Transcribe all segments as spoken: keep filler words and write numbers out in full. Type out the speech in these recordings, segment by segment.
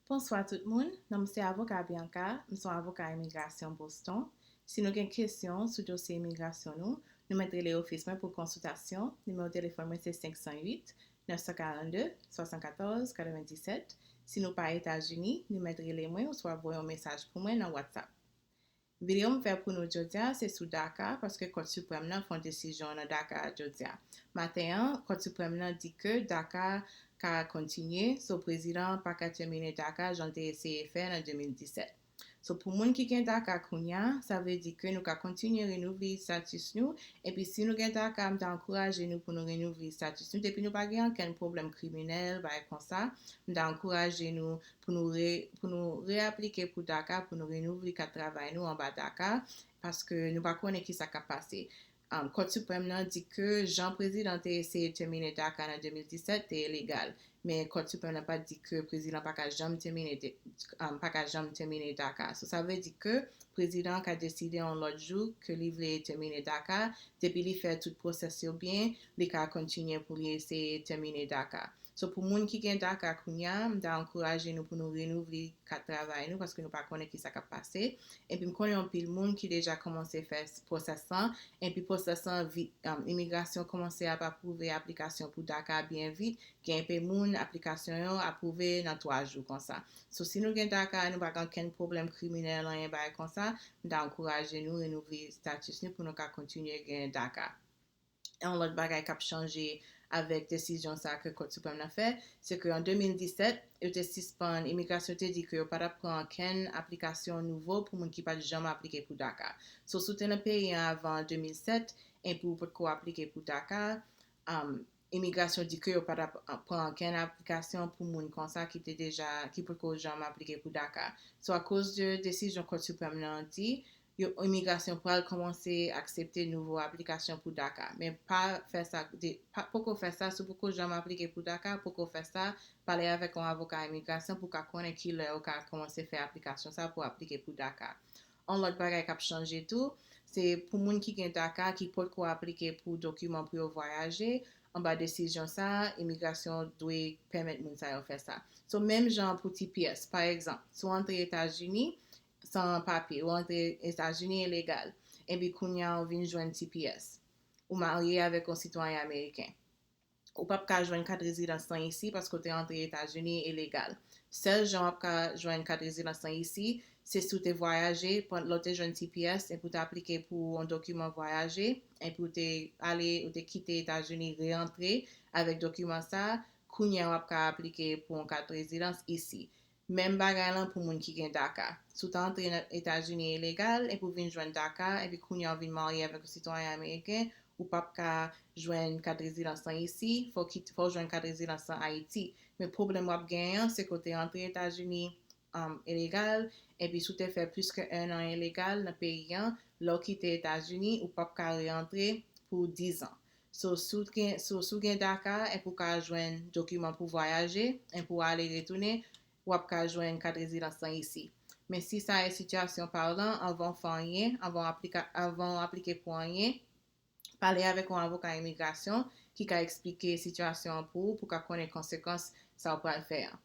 Bonswa tout moun, non m se avoka Bianca, m se yon avoka imigrasyon Boston. Si nou gen kesyon sou dosye imigrasyon nou, nou mèt rele ofis mwen pou konsiltasyon. Nimewo telefòn mwen se senk san uit, nèf san karannde, swasannkatòz, katrevenndisèt. Si nou pa Etazini, nou mèt rele mwen oswa voye yon mesaj pou mwen nan WhatsApp. Videyo m fè pou nou jodi a se sou DACA, paske Kòt Siprèm nan fè yon desizyon nan DACA jodi a. Maten an, Kòt Siprèm nan di ke DACA ka kontinye, so prezidan an pa ka tèmine DACA jan l te eseye fè nan de mil disèt. So pou moun ki gen DACA kounye a, sa vle di ke nou ka kontinye renouvle status nou, epi si nou gen DACA, m ta ankouraje nou pou nou renouvle status nou. Depi nou pa gen okenn pwoblèm kriminèl, bagay konsa, m ta ankouraje nou pou nou re, pou nou reaplike pou DACA, pou nou renouvle kat travay nou anba DACA, paske nou pa konnen kisa k ap pase. Um, Kòt Siprèm nan di ke jan prezidan te eseye tèmine DACA nan de mil disèt te ilegal, men Kòt Siprèm nan pa di ke prezidan pa ka janm tèmine, um, pa ka janm tèmine DACA. So, sa vle di ke prezidan an ka deside yon lòt jou ke li vle tèmine DACA, depi li fè tout pwosès yo byen, li ka kontinye pou li eseye tèmine DACA. So pou moun ki gen DACA kounye a, m ta ankouraje nou pou nou renouvle kat travay nou, paske nou pa konnen kisa k ap pase. Epi m konnen anpil moun ki deja kòmanse fè pwosès lan, epi pwosès lan vit, um, imigrasyon kòmanse ap apwouve aplikasyon pou DACA byen vit. Gen enpe moun, aplikasyon yo apwouve nan twa jou konsa. So si nou gen DACA, nou pa gen okenn pwoblèm kriminèl, anyen bagay konsa, m ta ankouraje nou renouvle status nou pou nou ka kontinye gen DACA. Yon lòt bagay k ap chanje avèk desizyon sa ke Kòt Siprèm nan fè, se ke an de mil disèt, yo te sispann, imigrasyon te di ke yo pa t ap pran okenn aplikasyon nouvo pou moun ki pa t janm aplike pou DACA. So si w te nan peyi an avan de mil sèt, epi w potko aplike pou DACA, um, imigrasyon di ke yo pa t ap pran okenn aplikasyon pou moun konsa ki te deja, ki potko janm aplike pou DACA. So akoz de desizyon Kòt Siprèm nan di, yo, imigrasyon pral kòmanse aksepte nouvo aplikasyon pou DACA. Men pa fè sa, de, pa, poko fè sa, si w poko janm aplike pou DACA, poko fè sa, pale avèk yon avoka imigrasyon pou w ka konnen kilè ou ka kòmanse fè aplikasyon sa pou aplike pou DACA. Yon lòt bagay k ap chanje tou, se pou moun ki gen DACA ki potko aplike pou dokiman pou yo vwayaje, anba desizyon sa, imigrasyon dwe pèmèt moun sa yo fè sa. So, menm jan pou T P S, pa egzanp, si w antre Etazini, san papye, ou antre Etazini ilegal, epi kounye a ou vin jwenn T P S. Ou marye avèk yon sitwayen ameriken. Ou p ap ka jwenn kat rezidans lan isi paske w te antre Etazini ilegal. Sèl jan w ap ka jwenn kat rezidans lan isi, se si w te vwayaje, lè w te jwenn T P S, epi w te aplike pou yon dokiman vwayaje, epi w te ale, ou te kite Etazini, reantre avèk dokiman sa, kounye a w ap ka aplike pou yon kat rezidans isi. Menm bagay lan pou moun ki gen DACA. Si w ta antre nan Etazini ilegal epi w vin jwenn DACA, epi kounye a w vin marye avèk yon sitwayen ameriken, ou p ap ka jwenn kat rezidans lan isi, fò w kit-, fò w jwenn kat rezidans lan Ayiti. Men pwoblèm w ap genyen an, se ke w te antre Etazini, um, ilegal, epi si w te fè plis ke en an ilegal nan peyi an, lè w kite Etazini, ou p ap ka reantre pou diz an. So, si w gen, so, si w gen DACA, epi w ka jwenn dokiman pou vwayaje, epi w ale retounen, w ap ka jwenn kat rezidans lan isi. Men si sa e sitiyasyon pa w lan, anvan w fè anyen, anvan w aplika-, anvan w aplike pou anyen, pale avèk yon avoka imigrasyon ki ka eksplike sitiyasyon an pou ou, pou w ka konnen konsekans sa w pral fè an.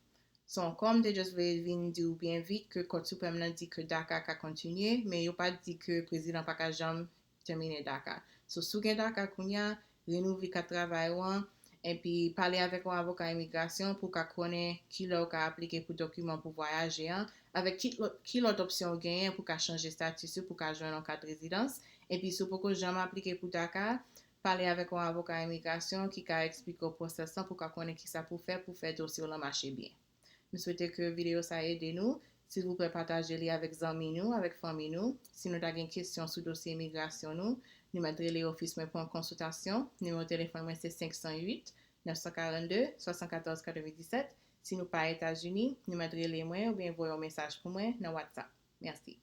So, ankò, m te just vle vin di w byen vit ke Kòt Siprèm nan di ke DACA ka kontinye, men yo pa di ke prezidan pa ka janm tèmine DACA. So, si w gen DACA kounye a, renouvle kat travay ou an, epi pale avèk yon avoka imigrasyon pou w ka konnen kilè w ka aplike pou dokiman pou vwayaje an, avèk ki lòt, ki lòt opsyon w genyen pou w ka chanje status ou, pou w ka jwenn yon kat rezidans. Epi si w poko janm aplike pou DACA, pale avèk yon avoka imigrasyon ki ka eksplike w pwosès lan pou w ka konnen kisa pou w fè pou w fè dosye w lan mache byen. M swete ke videyo sa ede nou. Silvouplè, pataje li avèk zanmi nou, avèk fanmi nou. Si nou ta gen kesyon sou dosye imigrasyon nou, nou mèt rele ofis mwen pou yon konsiltasyon. Nimewo telefòn mwen se senk san uit, nèf san karannde, swasannkatòz katrevenndisèt. Si nou pa Etazini, nou mèt rele mwen oubyen voye yon mesaj pou mwen nan WhatsApp. Mèsi.